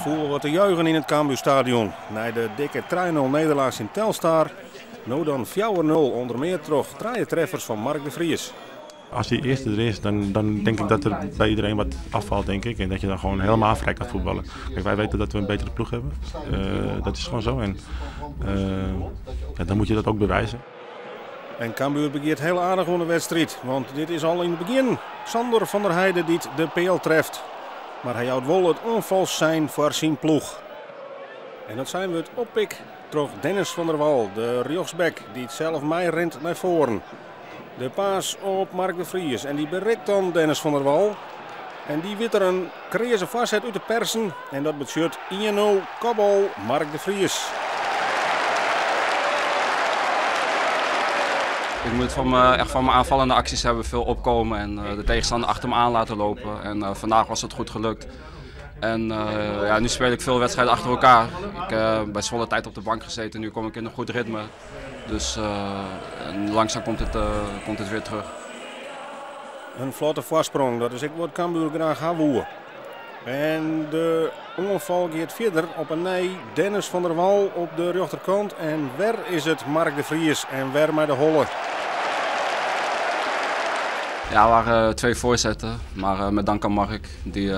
foel wat te juichen yn it Cambuurstadion. Nei de dikke 3-0 nederlaach tsjin Telstar, no dan 4-0 ûnder mear troch trije treffers fan Mark de Vries. Als die eerste er is, dan, dan denk ik dat er bij iedereen wat afvalt, denk ik. En dat je dan gewoon helemaal vrij kan voetballen. Kijk, wij weten dat we een betere ploeg hebben. Dat is gewoon zo. En ja, dan moet je dat ook bewijzen. En Cambuur begjint hiel aardich oan de wedstriid, want dit is al yn it begjin Sander van der Heijden dy't de peal treft. Mar hy jout wol it oanfalssein foar syn ploech. En dat sein wurdt oppikt troch Dennis van der Wal, de rjochtsback dy't sels meirint nei foaren. De pass op Mark de Vries en dy berikt dan Dennis van der Wal. En dy wit der in kreaze foarset út te persen en dat betsjut 1-0 kopbal Mark de Vries. Ik moet van mijn, echt van mijn aanvallende acties hebben, veel opkomen en de tegenstander achter me aan laten lopen. En vandaag was het goed gelukt. En ja, nu speel ik veel wedstrijden achter elkaar. Ik heb bij Zwolle tijd op de bank gezeten, nu kom ik in een goed ritme. Dus en langzaam komt het weer terug. In flotte foarsprong, dat is ek wat Cambuur graach ha woe. En de oanfal giet fierder op 'e nij Dennis van der Wal op de rjochterkant. En wer is it Mark de Vries en wer mei de holle. Ja, er waren twee voorzetten, maar met dank aan Mark. Die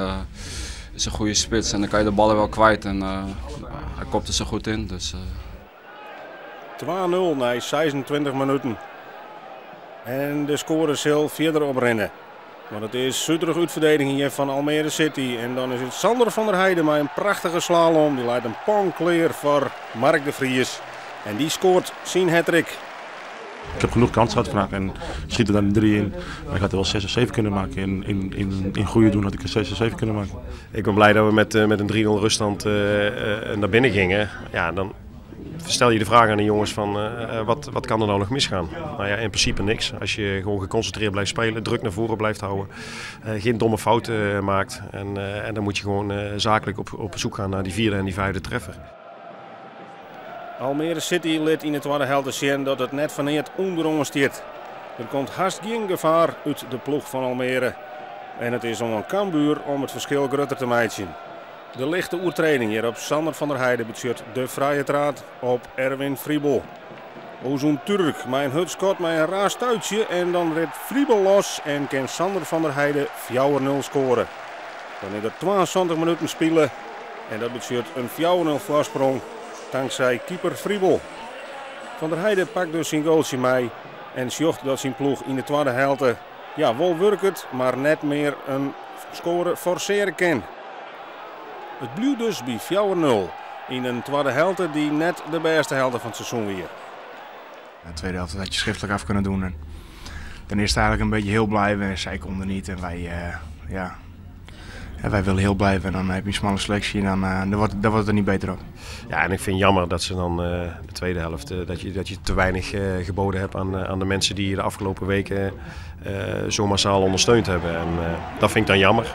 is een goede spits en dan kan je de ballen wel kwijt. En hij kopte ze goed in. Dus, 2-0 nei 26 minuten. En de skoare sil fierder oprinne. Want it is suterich útferdigenje hjir fan Almere City. En dan is it Sander van der Heijden mei in prachtige slalom. Dy leit in pan klear foar Mark de Vries. En dy skoart syn hattrick. Ik heb genoeg kansen gehad vandaag en schiet er dan 3 in. Maar ik had er wel 6 of 7 kunnen maken. In goede doen had ik er 6 of 7 kunnen maken. Ik ben blij dat we met een 3-0 ruststand naar binnen gingen. Ja, dan stel je de vraag aan de jongens van wat kan er nou nog misgaan? Nou ja, in principe niks. Als je gewoon geconcentreerd blijft spelen, druk naar voren blijft houden, geen domme fouten maakt. En dan moet je gewoon zakelijk op zoek gaan naar die 4e en die 5e treffer. Almere City lit yn de twadde helte sjen dat it net fan neat ûnderoan stiet. Der komt hast gjin gefaar út de ploech fan Almere. En it is oan Cambuur om it ferskil grutter te meitsjen. De lichte oertrêding hjir op Sander van der Heijden betsjut de frije traap op Erwin Friebel. Ozun Turk mei in hurd skot mei in raar stuitsje en dan rint Friebel los en kin Sander van der Heijden 4-0 skoare. Dan is der 72 minuten spile en dat betsjut in 4-0 foarsprong tanksij keeper Friebel. Van der Heijden pakt dus syn goaltsje mei en sjocht dat syn ploech yn de twadde helte ja, wol wurket, mar net mear in skoare forsearje kin. It bliuwt dus by 4-0 yn in twadde helte dy't net de bêste helte fan it seizoen wie. De tweede helft had je schriftelijk af kunnen doen. En dan is het eigenlijk een beetje heel blijven. En zij konden niet en wij, ja, ja, wij willen heel blijven. En dan heb je een smalle selectie en dan wordt het er niet beter op. Ja, en ik vind het jammer dat ze dan de tweede helft, dat je te weinig geboden hebt aan de mensen die je de afgelopen weken zo massaal ondersteund hebben. En dat vind ik dan jammer.